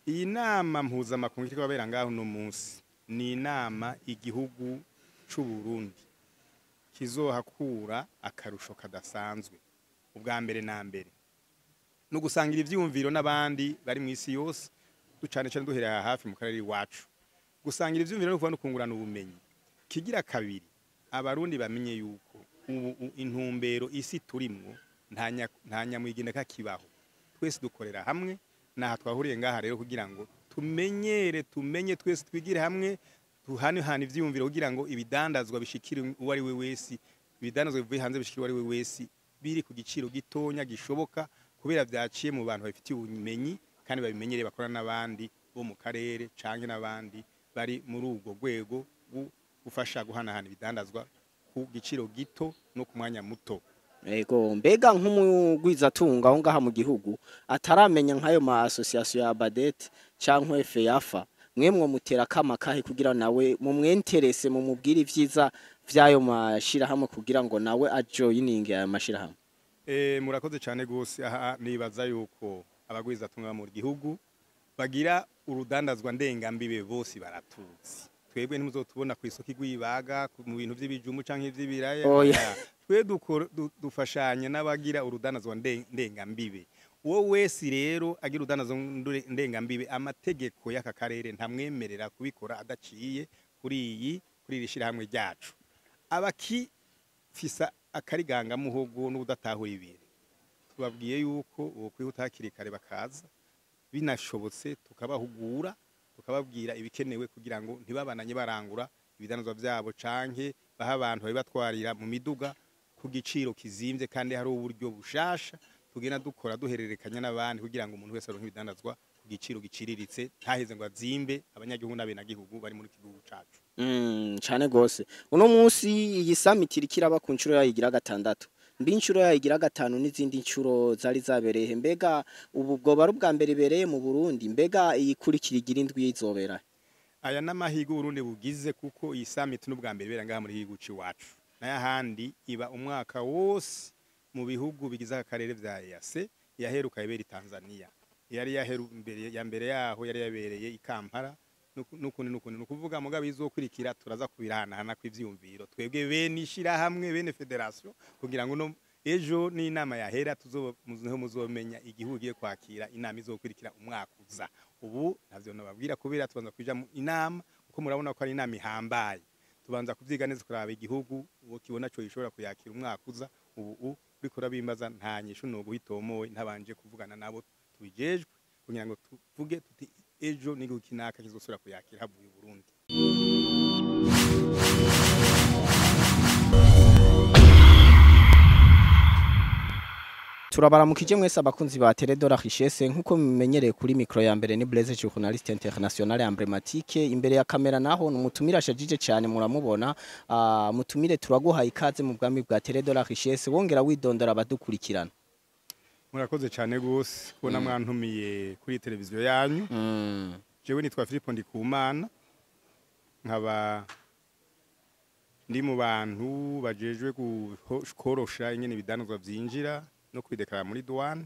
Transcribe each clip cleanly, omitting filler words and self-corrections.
Iyi nama mpuzamakungu iriko irabera ngaho uno munsi ni inama igihugu c'u Burundi kizohakura akarusho kadasanzwe. Ubwa mbere na mbere no gusangira ivyiyumviro n'abandi bari mw'isi yose, ducane cane duhereye hafi mu karere iwacu, gusangira ivyiyumviro no kuva no kungurana ubumenyi. Kigira kabiri, Abarundi bamenye yuko ubu intumbero isi turimwo nta nyamwigenda kakibaho, twese dukorera hamwe. Naha twahuriye ngaha rero kugira ngo tumenyere, tumenye twese, twigire hamwe, tuhanehane ivyiyumviro kugira ngo ibidandazwa bishikire uwo ari we wese, ibidandazwa bivuye hanze bishikire uwo ari we wese biri ku giciro gitonya gishoboka, kubera vyaciye mu bantu babifitiye ubumenyi kandi babimenyereye, bakora n'abandi bo mu karere canke n'abandi bari muri ubwo rwego rwo gufasha guhanahana ibidandazwa ku giciro gito no ku mwanya muto. Ego, mbega nk'umugwizatunga aho ngaha mu gihugu ataramenya nk'ayo ma association ya Abadet canke FEAFA, mwemwe mutera kama kahe kugira nawe mumwenterese, mumubwire ivyiza vy'ayo mashirahamwe kugira ngo nawe ajoyininge ayo mashirahamwe? Murakoze cyane gose. Aha nibaza yuko abagwizatunga mu gihugu bagira urudandazwa ndengambibe bose baratuzi. Twebwe ntimuzotubona ku isoko igwibaga mu bintu vy'ibijumu canke ivy'ibiraya. Oya. Twe dufashanya n'abagira urudandazwa ndengambibe. Uwo wese rero agira urudandazwa ndengambibe, amategeko y'aka karere ntamwemerera kubikora adaciye kuri iri shirahamwe ryacu. Abakifisa akarigangamuhogo n'ubudatahura ibintu, tubabwiye yuko uwo kwihuta hakiri kare bakaza, binashobotse tukabahugura, tukababwira ibikenewe kugira ngo ntibabananye barangura ibidandazwa vyabo canke baha abantu babibatwarira mu miduga ku giciro kizimvye, kandi hari uburyo bushasha tugenda dukora duhererekanya n'abandi kugira ngo umuntu wese aronke ibidandazwa ku giciro giciriritse, ntaheze ngo azimbe abanyagihugu n'abenegihugu bari muri iki gihugu cacu. Cane gose. Uno munsi iyi summit iriko iraba ku nshuro yayo igira gatandatu. Mbi inshuro yayo igira gatanu n'izindi nshuro zari zabereye? Mbega ubu bwoba ari ubwa mbere ibereye mu Burundi? Mbega iyikurikira igira indwi izobera? Aya n'amahirwe Uburundi bugize, kuko iyi summit n'ubwa mbere ibera ngaha muri gihugu c'iwacu. N'ayahandi iba umwaka wose mu bihugu bigize aka karere vya EAC. Yaheruka ibera i Tanzania, yari yaheru mbere ya mbere yaho yari yabereye i Kampala, nukundi nukundi. Nukuvuga mugabo izokurikira turaza kubiranahana kw'ivyiyumviro twebwe bene ishirahamwe, bene fédération, kugira ngo no ejo n'inama yahera tuzo muzomenya igihugu giye kwakira inama izokurikira umwaka uza. Ubu ntavyo nababwira kubera tubanza kuja mu inama, kuko murabona ko ari inama ihambaye. Tubanza kuvyiga neza, kuraba igihugu uwo kibona co gishobora kuyakira umwaka uza. Ubu uriko urabimbaza, nta nyishu no guhitomoye ntabanje kuvugana nabo tubijejwe, kugira ngo tuvuge tuti ejo n'igihugu kinaka kizosubira kuyakira havuye i Burundi. Turabaramukije mwese abakunzi ba Télé de la Richesse. Nkuko mumenyereye, kuri micro ya mbere ni Blaise, journaliste international emblématique. Imbere ya kamera naho numutumira ashajije cyane, muramubona. Mutumire, turaguha ikaze mu bwami bwa Télé de la Richesse, wongera widondora abadukurikirana. Murakoze cyane gose kubona mwantumiye kuri televiziyo yanyu. Jewe nitwa Philippe Ndikumana, nkaba ndi mu bantu bajejwe korosha ingene ibidandazwa vyinjira no kwideklara muri douane,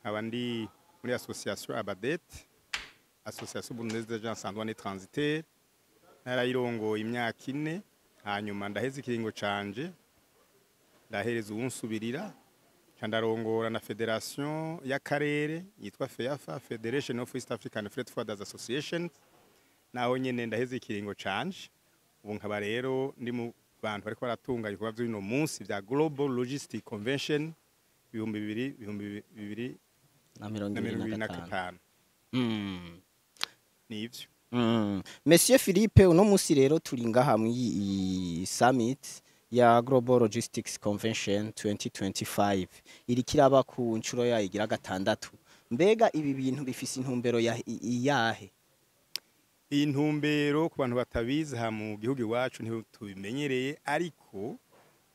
nkaba ndi muri association Abadet, Association Burundaise d'Agence en Douane et Transitaire. Narayirongoye imyaka 4, hanyuma ndaheza ikiringo canje, ndahereza uwunsubirira, nca ndarongora na fédération y'akarere yitwa FEAFA, Federation of East African Freight Forwarders Association. Naho nyene ndaheza ikiringo canje. Ubu nkaba rero ndi mu bantu bariko baratunganya ibikorwa vy'uno munsi vya Global Logistic Convention ibihumbi bibiri na mirongo na ibiri mirongo ibiri na na gatanu. gatanu. Nivyo. Monsieur Philippe, uno musi rero turi ngaha mu iyi summit ya Global Logistics Convention 2025 iriko iraba ku nshuro yayo igira gatandatu. Mbega ibi bintu bifise intumbero ya iyahe? Iyi ntumbero, ku bantu batabizi, ha mu gihugu iwacu ntitubimenyereye, ariko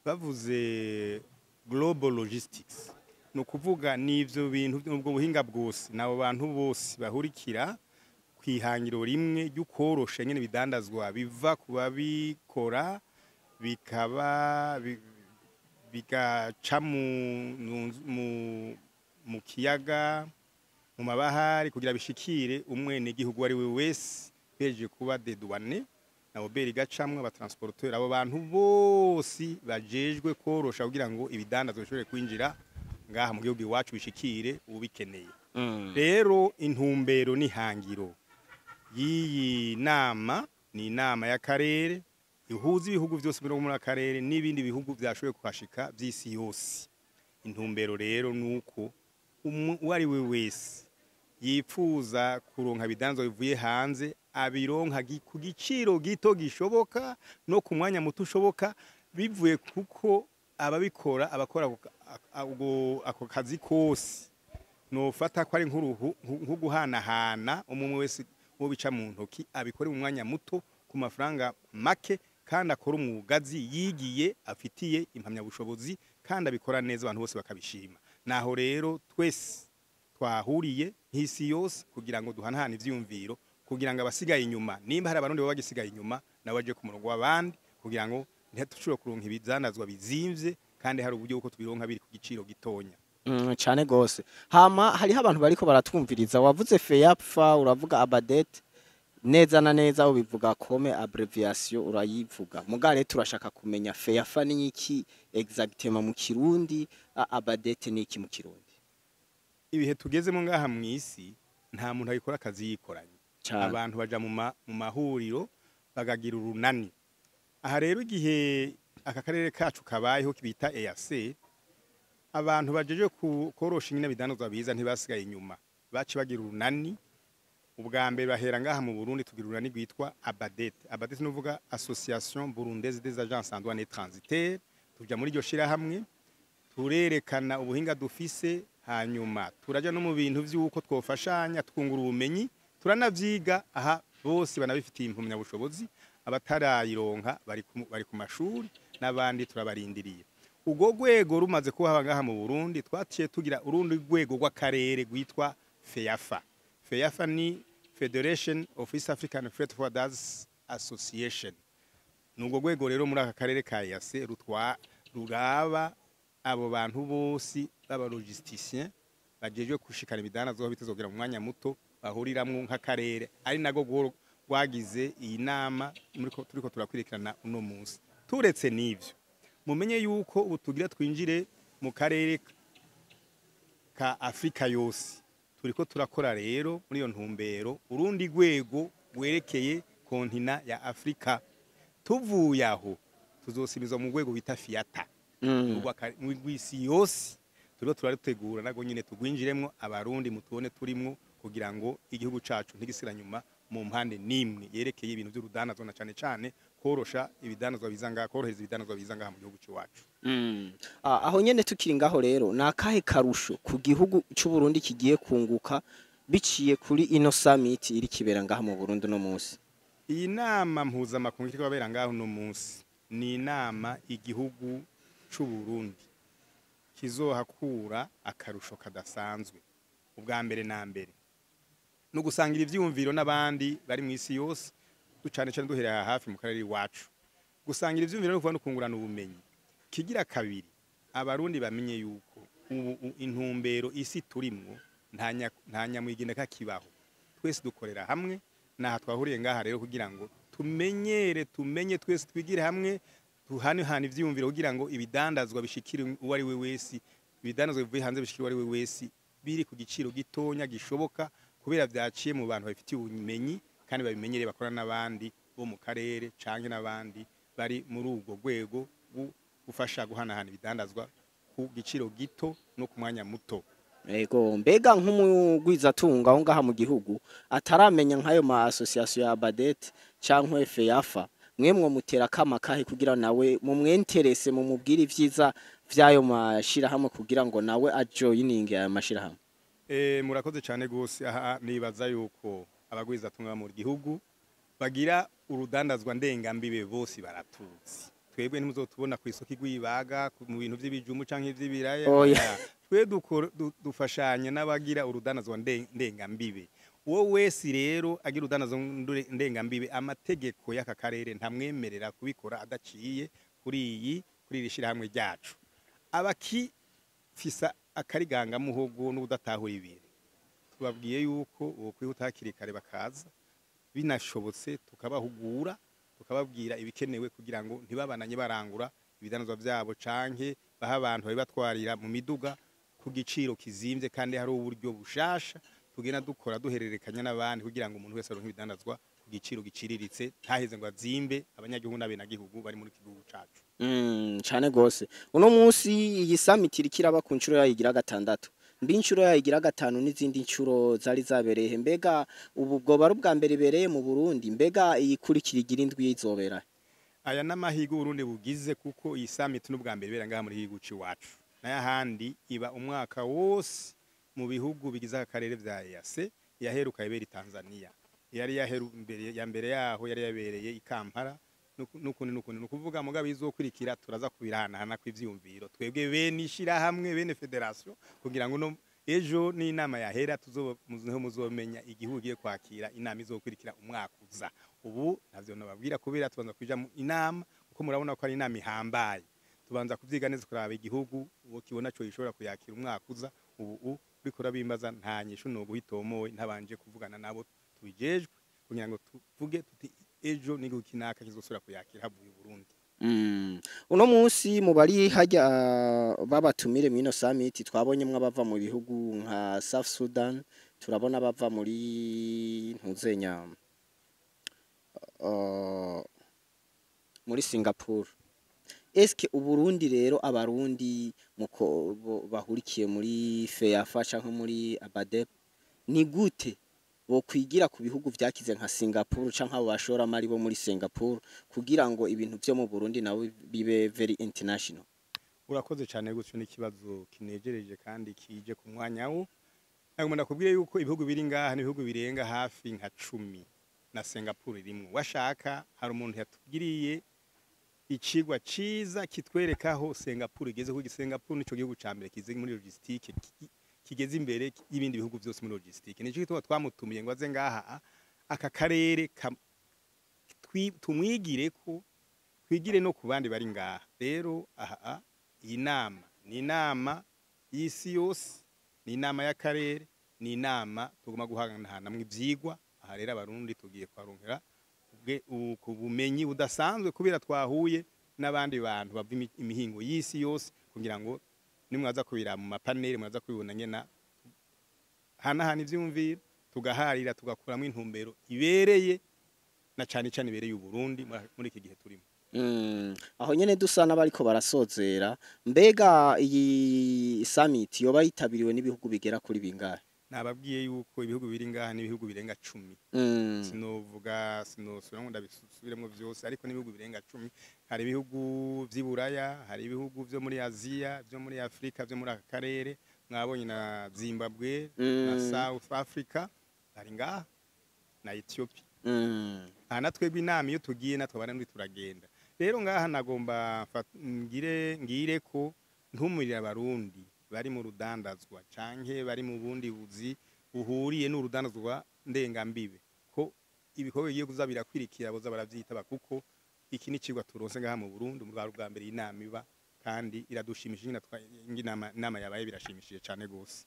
bavuze global logistics ni ukuvuga n'ivyo bintu, ubwo buhinga bwose n'abo bantu bose bahurikira kwihangiro rimwe ryo korosha nyene ibidandazwa biva ku babikora, bikaba bigaca mu kiyaga, mu mu mabahari kugira bishikire umwenegihugu uwo ari we wese, beje kuba dédouané na OBR igacamwo, abatransporteur, abo bantu bose bajejwe korosha kugira ngo ibidandazwa bishobore kwinjira ngaha mu gihugu iwacu, bishikire ubikeneye. Rero intumbero n'ihangiro y'iyi nama ni inama y'akarere ihuza ibihugu byose biri muri akarere n'ibindi bihugu byashoboye kuhashika by'isi yose. Intumbero rero nuko uwo ari we wese yipfuza kuronka ibidanzwa bivuye hanze abironka ku giciro gito gishoboka no ku mwanya muto ushoboka, bivuye kuko ababikora, abakora ako kazi kose, nofata ko ari nk'uruhu nko guhanahana, umwe wese uwo bica mu ntoki abikore mu mwanya muto ku mafaranga make, kandi akora umwugazi yigiye, afitiye impamyabushobozi, kandi abikora neza, abantu bose bakabishima. Naho rero twese twahuriye nk'isi yose kugira ngo duhanahane ivyiyumviro, kugira ngo abasigaye inyuma, nimba hari Abarundi baba bagisigaye inyuma, nabo baje ku murongo w'abandi, kugira ngo ntitushobore kuronka ibidandazwa bizimvye kandi hari uburyo bwo tubironka biri ku giciro gitonya. Cane gose. Hama hariho abantu bariko baratwumviriza. Wavuze FEAFA, uravuga ABADET, neza na neza ubivuga comme abréviation, urayivuga. Mugare turashaka kumenya FEAFA ni iki exactement mu Kirundi, ABADET ni iki mu Kirundi? Ibihe tugezemo ngaha mw'isi, nta muntu agikora akazi yikoranye. Abantu baja mu mahuriro bakagira urunani. Aha rero, igihe aka karere kacu kabayeho bita EAC, abantu bajeje korosha ingene bidandazwa biza ntibasigaye inyuma, baci bagira urunani. Ubwa mbere bahera ngaha mu Burundi, tugira urunani rwitwa ABADET. ABADET nuvuga Association Burundaise des Agences en Douane et Transitaires. Tuja muri iryo shirahamwe, turerekana ubuhinga dufise, hanyuma turaja no mu bintu vy'uko twofashanya, twungura ubumenyi, turanavyiga. Aha bose banabifitiye impamyabushobozi, abatarayironka bari ku mashuri n'abandi turabarindiriye. Ubwo rwego rumaze kuba ngaha mu Burundi, twaciye tugira urundi rwego rw'akarere rwitwa FEAFA. FEAFA ni Federation of East African Freight Forwarders Association. Nubwo rwego rero muri aka karere ka EAC rutwa ruraba abo bantu bose b'aba logisticiens bajejwe gushikana ibidandazwa bitazogera mu mwanya muto, bahuriramwo nk'akarere, ari nago rwagize iyi nama muriko turiko turakwirikirana uno munsi. Turetse n'ivyo, mumenye yuko ubu tugira twinjire mu karere ka Afrika yose. Turiko turakora rero muri iyo ntumbero urundi rwego rwerekeye continent ya Afrika. Tuvuye aho, tuzosimizwa mu rwego bita FIATA rw'isi yose. Turiko turarutegura nago nyine tugwinjiremwo, Abarundi mutubone turimwo, kugira ngo igihugu cacu ntigisira nyuma mu mpande nimwe yerekeye ibintu by'urudandazwa, na cane cane korosha ibidandazwa biza ngaha, korohereza ibidandazwa biza ngaha mu gihugu c'iwacu. Aho nyene tukiri ngaho rero, ni akahe karusho ku gihugu c'u Burundi kigiye kunguka biciye kuri ino summit iri kibera ngaha mu Burundi no munsi? Iyi nama mpuzamakungu iriko irabera ngaho uno munsi ni inama igihugu c'u Burundi kizohakura akarusho kadasanzwe. Ubwa mbere na mbere no gusangira ivyiyumviro n'abandi bari mw'isi yose, ducane cane duhereye hafi mu karere iwacu, gusangira ivyiyumviro no kuva no kungurana ubumenyi. Kigira kabiri, Abarundi bamenye yuko ubu intumbero isi turimwo nta nyamwigenda kakibaho, twese dukorera hamwe. Naha twahuriye ngaha rero kugira ngo tumenyere, tumenye twese, twigire hamwe, tuhanehane ivyiyumviro kugira ngo ibidandazwa bishikire uwo ari we wese, ibidandazwa bivuye hanze bishikire uwo ari we wese biri ku giciro gitonya gishoboka, kubera vyaciye mu bantu babifitiye ubumenyi kandi babimenyereye, bakora n'abandi bo mu karere canke n'abandi bari muri ubwo rwego rwo gufasha guhanahana ibidandazwa ku giciro gito no ku mwanya muto. Ego, mbega nk'umugwizatunga aho ngaha mu gihugu ataramenya nk'ayo ma association ya ABADET canke FEAFA, mwemwe mutera kama kahe kugira nawe mumwenterese, mumubwire ivyiza vy'ayo mashirahamwe, kugira ngo nawe ajoyininge ayo mashirahamwe? Murakoze cyane gose. Aha nibaza yuko abagwizatunga mu gihugu bagira urudandazwa ndengambibe bose baratuzi. Twebwe ntimuzotubona ku isoko igwibaga mu bintu vy'ibijumu canke ivy'ibiraya. Oya. Twe dufashanya n'abagira urudandazwa ndengambibe. Uwo wese rero agira urudandazwa ndengambibe, amategeko y'aka karere ntamwemerera kubikora adaciye kuri iri shirahamwe ryacu. Abakifisa akarigangamuhogo n'ubudatahura ibintu, Tubabwiye yuko bokwihuta hakiri kare bakaza, binashobotse tukabahugura, tukababwira ibikenewe kugira ngo ntibabananye barangura ibidandazwa vyabo canke baha abantu babibatwarira mu miduga ku giciro kizimvye, kandi hari uburyo bushasha tugenda dukora duhererekanya n'abandi kugira ngo umuntu wese aronke ibidandazwa ku giciro giciriritse, ntaheze ngo azimbe abanyagihugu n'abenegihugu bari muri iki gihugu cacu. Cane gose. Uno munsi iyi summit iriko iraba ku nshuro yayo igira gatandatu. Mbi inshuro yayo igira gatanu n'izindi nshuro zari zabereye he? Mbega ubu bwoba ari ubwa mbere ibereye mu Burundi? Mbega iyikurikira igira indwi izobera? Aya n'amahirwe Uburundi bugize, kuko iyi summit n'ubwa mbere ibera ngaha muri gihugu c'iwacu. N'ayahandi iba umwaka wose mu bihugu bigize aka karere vya EAC. Yaheruka ibera i Tanzania, yari yaheru mbere ya mbere yaho yari yabereye i Kampala, nukundi nukundi. Ni ukuvuga mugabo izokurikira turaza kubihanahana kw'ivyiyumviro twebwe bene ishirahamwe, bene fédération, kugira ngo no ejo n'inama yahera tuzo muzomenya igihugu giye kwakira inama izokurikira umwaka uza. Ubu ntavyo nababwira kubera tubanza kuja mu inama, kuko murabona ko ari inama ihambaye. Tubanza kuvyiga neza, kuraba igihugu uwo kibona co gishobora kuyakira umwaka uza. Ubu uriko urabimbaza, nta nyishu no guhitomoye ntabanje kuvugana nabo tubijejwe, kugira ngo tuvuge tuti ejo n'igihugu kinaka kizosubira kuyakira havuye i Burundi. Uno munsi mu bari hajya babatumire mwino summit, twabonyemwo abava mu bihugu nka South Sudan, turabona abava muri ntuzenya muri Singapore. Eske Uburundi rero, abarundi muko bahurikiye muri FEAFA canke muri ABADEP, ni gute bokwigira ku bihugu vyakize nka Singapore canke abo bashoramari bo muri Singapore kugira ngo ibintu vyo mu Burundi nabo bibe very international? Urakoze cyane gutyo, n'ikibazo kinejereje kandi kije ku mwanya wo. Nagomba ndakubwire yuko ibihugu biri ngaha ni ibihugu birenga hafi nka 10, na Singapore irimwo. Washaka hari umuntu yatugiriye icigwa ciza kitwereka aho Singapore igeze, kuko Singapore nico gihugu ca mbere kize muri logistique, kigeze imbere y'ibindi bihugu byose muri logistique. Nico gituma twamutumiye ngo aze ngaha aka karere tumwigire ko twigire no ku bandi bari ngaha. Rero aha iyi nama ni inama y'isi yose, ni inama y'akarere, ni inama tugomba guhanahanamwo ivyigwa. Aha rero abarundi tugiye kuharonkera ku bumenyi budasanzwe, kubera twahuye n'abandi bantu bava imihingo y'isi yose, kugira ngo nimwaza kubira mu ma panels mwaza kubibona nyena hanahana ivyumviro, tugaharira, tugakuramwo intumbero ibereye, na cane cane ibereye Uburundi muri iki gihe turimo. Aho nyene dusa n'abariko barasozera, mbega iyi summit yoba yitabiriwe n'ibihugu bigera kuri bingahe? Nababwiye yuko ibihugu biri ngaha n'ibihugu birenga 10. Sinovuga, sinosubira ngo ndabisubiremo vyose, ariko n'ibihugu birenga 10. Hari ibihugu vy'i Buraya, hari ibihugu vyo muri Aziya, vyo muri Afrika, vyo muri aka karere. Mwabonye na Zimbabwe na South Africa bari ngaha, na Ethiopia. Aha na twebwe inama iyo tugiye natwe abandi turagenda. Rero ngaha nagomba ngire ko ntumurira abarundi bari mu rudandazwa canke bari mu bundi buzi buhuriye n'urudandazwa ndengambibe, ko ibikorwa bigiye kuza birakwirikira boza baravyitaba, kuko iki ni icigwa turonse ngaha mu Burundi mu bwa mbere inama iba, kandi iradushimishije nyine inama yabaye birashimishije cane gose.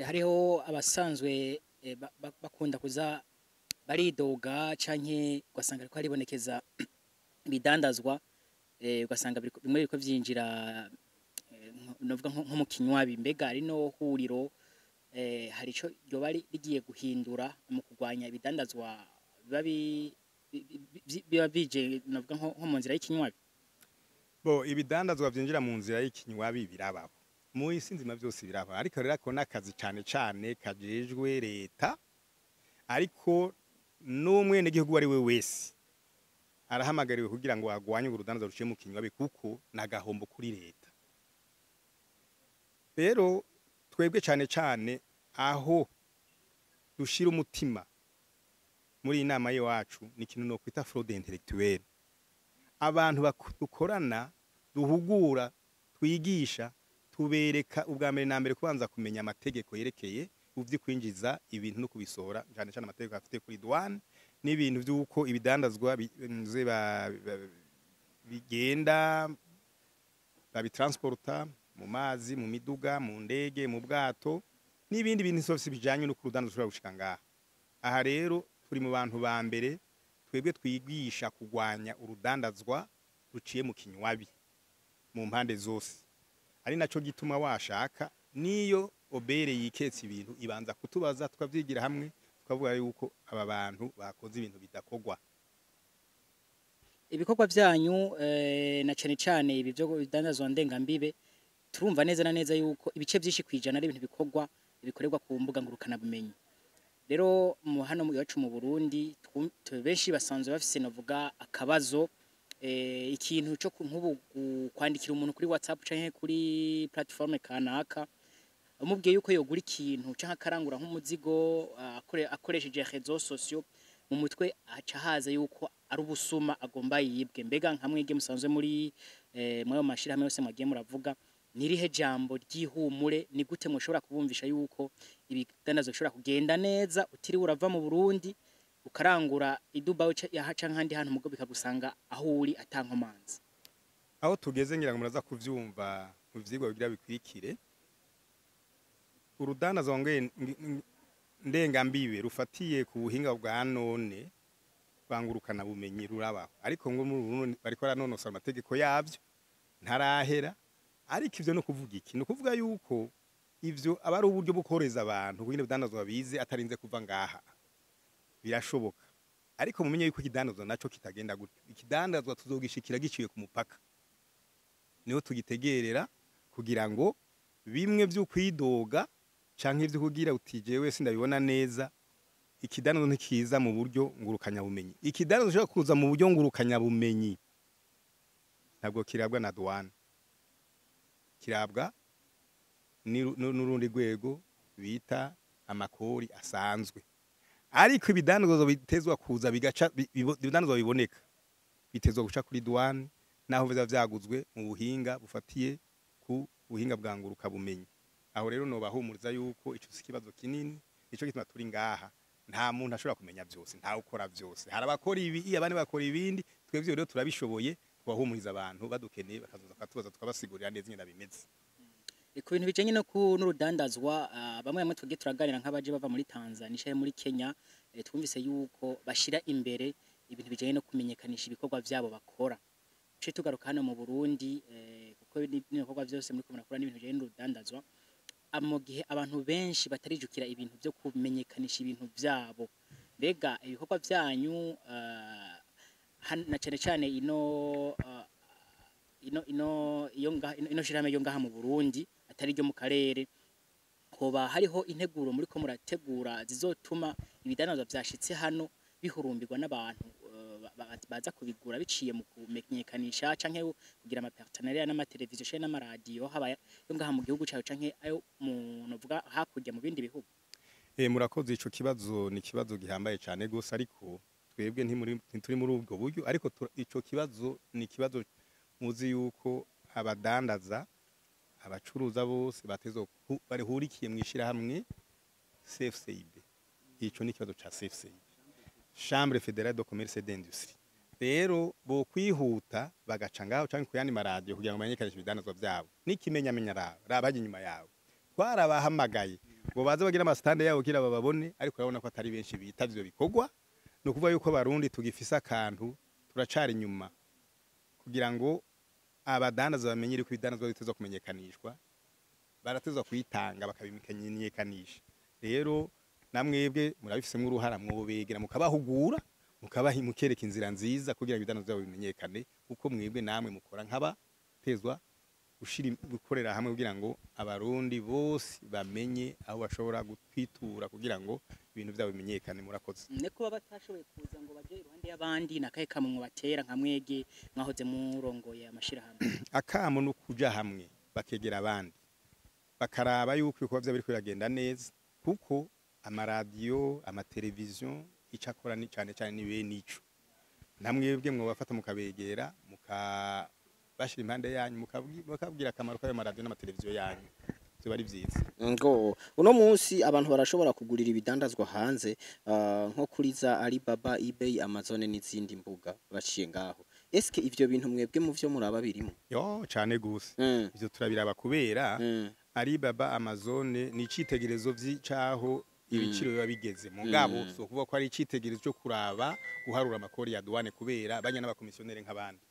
Hariho abasanzwe bakunda kuza baridoga canke ugasanga ariko haribonekeza ibidandazwa, ugasanga bimwe biriko vyinjira novuga nko mu kinywabi. Mbega rino huriro hari ico ryoba rigiye guhindura mu kurwanya ibidandazwa biba biba bije novuga nko mu nzira y'ikinywabi? Bo ibidandazwa vyinjira mu nzira y'ikinywabi birabaho mu isi nzima, byose birabaho, ariko rero ako n'akazi cane cane kajejwe leta, ariko n'umwenegihugu uwo ari we wese arahamagariwe kugira ngo agwanye urudandazwa ruciye mu kinywabi, kuko n'agahombo kuri leta. Rero twebwe cane cane aho dushira umutima muri iyi nama y'iwacu ni ikintu no kwita fraude intellectuelle. Abantu dukorana, duhugura, twigisha, tubereka ubwa mbere na mbere kubanza kumenya amategeko yerekeye uvyo kwinjiza ibintu no kubisohora, cyane cyane amategeko afite kuri douane n'ibintu by'uko ibidandazwa bigenda babitransporta. Mu mazi, mu miduga, mu ndege, mu bwato n'ibindi bintu vyose bijanye no kurudandazwa ushobora gushika ngaha. Aha rero turi mu bantu ba mbere twebwe twigisha kugwanya urudandazwa ruciye mu kinywabi mu mpande zose, ari naco gituma washaka niyo OBR yiketse ibintu ibanza kutubaza, tukavyigira hamwe, tukavuga yuko aba bantu bakoze ibintu bidakogwa. Ibikorwa vyanyu, na cane cane ibi byo bidandazwa ndengambibe, turumva neza na neza yuko ibice byinshi kwijana ari ibintu bikorwa bikorerwa ku mbuga ngurukana bumenyi. Rero mu hano mu iwacu mu Burundi benshi basanzwe bafise, novuga, akabazo, ikintu cyo nk'ubu kwandikira umuntu kuri WhatsApp canke kuri plateforme kanaka umubwiye yuko yogura ikintu canke akarangura nk'umuzigo akoresheje réseaux sociaux, mu mutwe aca haza yuko ari ubusuma, agomba yibwe. Mbega nka mwebwe musanzwe muri ayo mashirahamwe yose mwagiye muravuga, nirihe jambo ry'ihumure? Ni gute mushobora kubumvisha yuko ibidandazwa bishobora kugenda neza utiriwe urava mu Burundi, ukarangura i Dubai canke ahandi hantu, mugo bikagusanga aho uri atankomanzi? Aho tugeze, ngira ngo muraza kuvyumva mu vyigwa bigira bikwirikire, urudandazwa ndengambibe rufatiye ku buhinga bwa none bangurukana bumenyi rurabaho, ariko ngo mu Burundi bariko baranonosora amategeko yavyo, ntarahera. Ariko ivyo no kuvuga iki? Ni ukuvuga yuko ivyo aba ari uburyo bwo korohereza abantu kugira ibidandazwa bize atarinze kuva ngaha, birashoboka. Ariko mumenye yuko ikidandazwa naco kitagenda gutyo. Ikidandazwa tuzogishikira giciye ku mupaka, niho tugitegerera, kugira ngo bimwe vyo kwidoga canke ivyo kugira uti jewe sindabibona neza, ikidandazwa ntikiza mu buryo ngurukanyabumenyi. Ikidandazwa gishobora kuza mu buryo ngurukanyabumenyi ntabwo kirabwa na douane, kirabwa n'urundi rwego bita amakori asanzwe. Ariko ibidandazwa bitezwa kuza bigaca ibidandazwa biboneka bitezwa guca kuri douane, naho biza vyaguzwe mu buhinga bufatiye ku buhinga bwa ngurukabumenyi. Aho rero nobahumuriza yuko ico si ikibazo kinini. Nico gituma turi ngaha. Nta muntu ashobora kumenya vyose, ntawe ukora vyose. Hari abakora ibi, abandi bakora ibindi. Twebwe rero turabishoboye, twahumuriza abantu badukeneye bakazoza bakatubaza, tukabasigurira neza ingene bimeze. Ku bintu bijanye no ku n'urudandazwa, bamwe bamwe tugiye turaganira nk'abaje bava muri Tanzania canke muri Kenya, twumvise yuko bashira imbere ibintu bijanye no kumenyekanisha ibikorwa vyabo bakora. Tuce tugaruka hano mu Burundi, kuko n'ibikorwa vyose muriko murakora n'ibintu bijanye n'urudandazwa. Mu gihe abantu benshi batarijukira ibintu vyo kumenyekanisha ibintu vyabo, mbega ibikorwa vyanyu, na cane cane ino iyo ngaha ino shirahamwe yo ngaha mu Burundi atari ryo mu karere, hoba hariho integuro muriko murategura zizotuma ibidandazwa vyashitse hano bihurumbirwa n'abantu baza kubigura biciye mu kumenyekanisha canke kugira ama partenariat n'amateleviziyo canke n'amaradiyo, haba yo ngaha mu gihugu cawe canke ayo mu novuga hakurya mu bindi bihugu? Murakoze. Ico kibazo ni ikibazo gihambaye cane gose, ariko twebwe ntituri muri ubwo buryo. Ariko ico kibazo ni ikibazo muzi yuko abadandaza, abacuruza bose batezwa barihurikiye mw'ishirahamwe CFCIB. Ico ni ikibazo ca CFCIB, Chambre Fédérale de Commerce et d'Industrie. Rero bo kwihuta bagaca ngaho canke ku yandi maradiyo kugira ngo bamenyekanishe ibidandazwa vyabo. N'ikimenyamenya, raba raba hajya inyuma yawe, twarabahamagaye ngo baze bagire ama stand yabo kugira bababone, ariko urabona ko atari benshi bitavye ivyo bikorwa. Ni ukuvuga yuko abarundi tugifise akantu, turacari inyuma kugira ngo abadandaza bamenye yuko ibidandazwa bitezwa kumenyekanishwa, baratezwa kuyitanga bakabimenyekanisha. Rero namwebwe murabifisemwo uruhara, mwobegera, mukabahugura, mukabaha, mukereka inzira nziza kugira ngo ibidandazwa byabo bimenyekane, kuko mwebwe namwe mukora nk'abatezwa gushira gukorera hamwe kugira ngo abarundi bose bamenye aho bashobora kwitura kugira ngo ibintu byabo bimenyekane. Murakoze. Ne kuba batashoboye kuza ngo baje iruhande y'abandi, nakahe kamwe batera nka mwege mwahoze murongoye amashirahamwe? Akamo no kuja hamwe, bakegera abandi, bakaraba yuko ibikorwa vyabo biriko biragenda neza, kuko amaradiyo, amateleviziyo ico akora ni cane cane ni bene ico. Namwebwe mwobafata, mukabegera, mukabashira impande yanyu, mukabwira akamaro k'ayo maradiyo n'amateleviziyo yanyu, vyoba ari vyiza. Ngo uno munsi abantu barashobora kugurira ibidandazwa hanze, nko kuri za Alibaba, eBay, Amazon n'izindi mbuga baciye ngaho. Eske ivyo bintu mwebwe mu vyo muraba birimo? Yo, cane gose. Ivyo turabiraba kubera Alibaba, Amazon ni icitegerezo vy'icaho ibiciro biba bigeze, mugabo so kuvuga ko ari icitegerezo cyo kuraba guharura amakori ya douane, kubera banya n'abakomisiyoneri nk'abandi.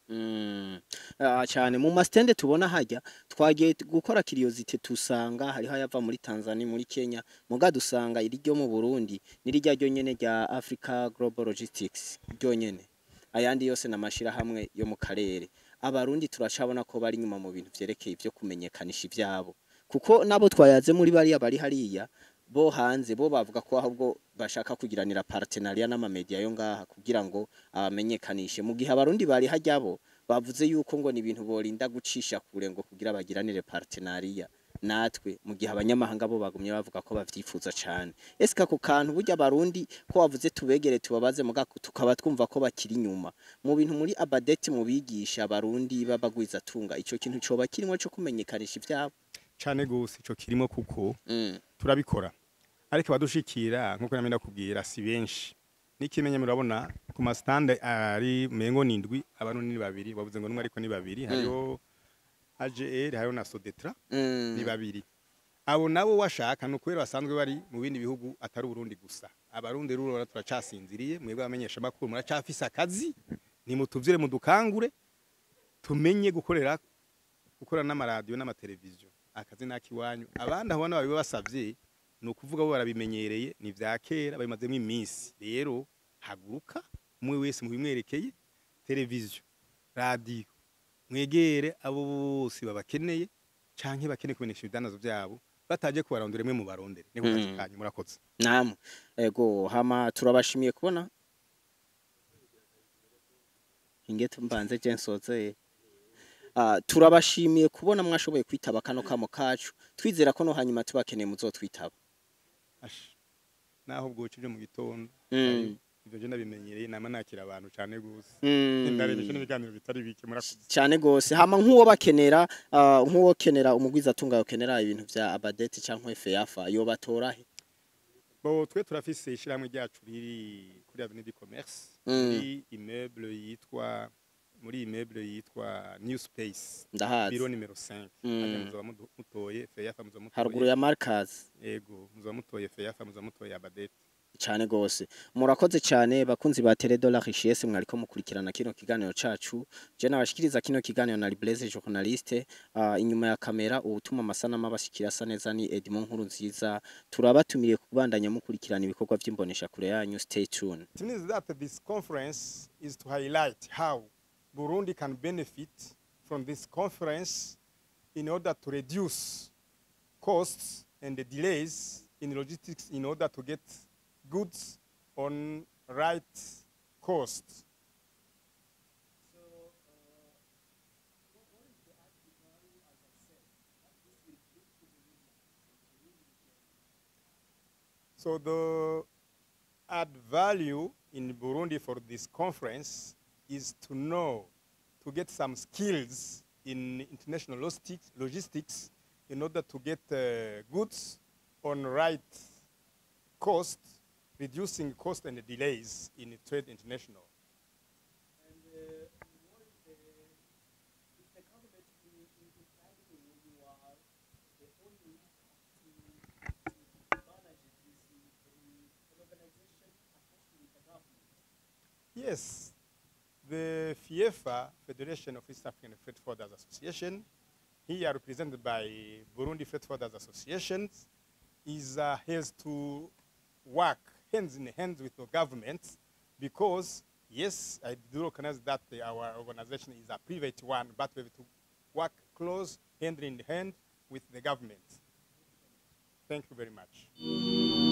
Ah, cyane mu ma stands tubona hajya twagiye gukora curiosité, tusanga hariho ayava muri Tanzania, muri Kenya, muga dusanga iri ryo mu Burundi nirijya ryo nyene rya Africa Global Logistics ryonyene, ayandi yose namashira hamwe yo mu karere. Abarundi turacabona ko bari inyuma mu bintu vyerekeye ivyo kumenyekanisha ivyabo, kuko nabo twayaze muri bariya bari hariya bo hanze, bo bavuga ko ahubwo bashaka kugiranira partenariat n'amamedia yo ngaha kugira ngo abamenyekanishe, mu gihe abarundi bari hajya bo bavuze yuko ngo ni ibintu borinda gucisha kure ngo kugira bagiranire partenariat natwe, mu gihe abanyamahanga bo bagumye bavuga ko bavyifuza cane. Eske ako kantu burya abarundi ko wavuze tubegere tubabaze, muga tukaba twumva ko bakiri inyuma mu bintu, muri Abadeti mubigisha abarundi babagwiza tunga, ico kintu coba kirimo co kumenyekanisha ivyabo? Cane gose, ico kirimo kuko turabikora, ariko abadushikira, nkuko namwe ndakubwira, si benshi. N'ikimenye murabona ku ma stands ari mengo nindwi, abarundi ni babiri. Bavuze ngo numwe ariko ni babiri. Hariho AGR, hariho na Sodetra. Ni babiri abo nabo washaka ni ukubera basanzwe bari mu bindi bihugu atari Uburundi gusa. Abarundi rero turacasinziriye. Mwebwe abamenyesha makuru muracafise akazi, nimutuvyire mudukangure tumenye gukorera, gukora n'amaradiyo n'amateleviziyo. Akazi nakiwanyu. Abandi aho babiba basavye ni ukuvuga bo barabimenyereye, ni vya kera, babimazemo iminsi. Rero haguruka umwe wese mubimwerekeye, televiziyo, radiyo, mwegere abo bose babakeneye canke bakeneye kumenyesha ibidandazo vyabo, bataje kubarondera, mwe mubarondere. Niko kazi kanyu. Murakoze. Namwe ego. Hama turabashimiye kubona ingeto mbanze je nsoze. Turabashimiye kubona mwashoboye kwitaba kano kamo kacu, twizera ko no hanyuma tubakeneye muzotwitaba. Ash, naho bwoca ibyo mu gitondo. Ivyo je ndabimenyereye, nama nakira abantu cane gose. Ndarebesha n'ibiganiro bitari bike. Murakoze. Cyane gose. Hama nk'uwo bakenera, nk'uwo kenera umugwiza tunga yokenera ibintu vya Abadeti canke FEAFA, yobatora he? Bo, twe turafise ishirahamwe ryacu riri kuri Avenue du Commerce, muri immeuble yitwa New Space. Ndahazi. Bureau numéro 5. Hajya muzoba mutoye FEAFA, muzoba mutoye Haruguru ya Markaz. Ego, muzoba mutoye FEAFA, muzoba mutoye Abadeti. Cyane gose, murakoze cyane bakunzi ba Télé de la Richesse, mwariko mukurikirana kino kiganiro cacu. Je nabashikiriza kino kiganiro na Blaise journaliste, inyuma ya kamera ubutuma amasanamu abashikira asa neza ni Edmond Nkuru nziza. Turabatumiye kubandanya mukurikirana ibikorwa vy'imbonesha kure yanyu. Stay tuned. It means that this conference is to highlight how Burundi can benefit from this conference in order to reduce costs and the delays in logistics in order to get goods on right cost. So, what is the added value, as I said, that this will bring to Burundi? So the add value in Burundi for this conference is to know, to get some skills in international logistics in order to get goods on right cost, reducing cost and delays in trade international. And what is the, is the government in you, you are the only to manage this, an organization attached with the government? Yes, the FIEFA, Federation of East African Freight Forwarders Association, here represented by Burundi Freight Forwarders Associations, is has to work hands in hand with the government because, yes, I do recognize that our organization is a private one, but we have to work close, hand in hand with the government. Thank you very much.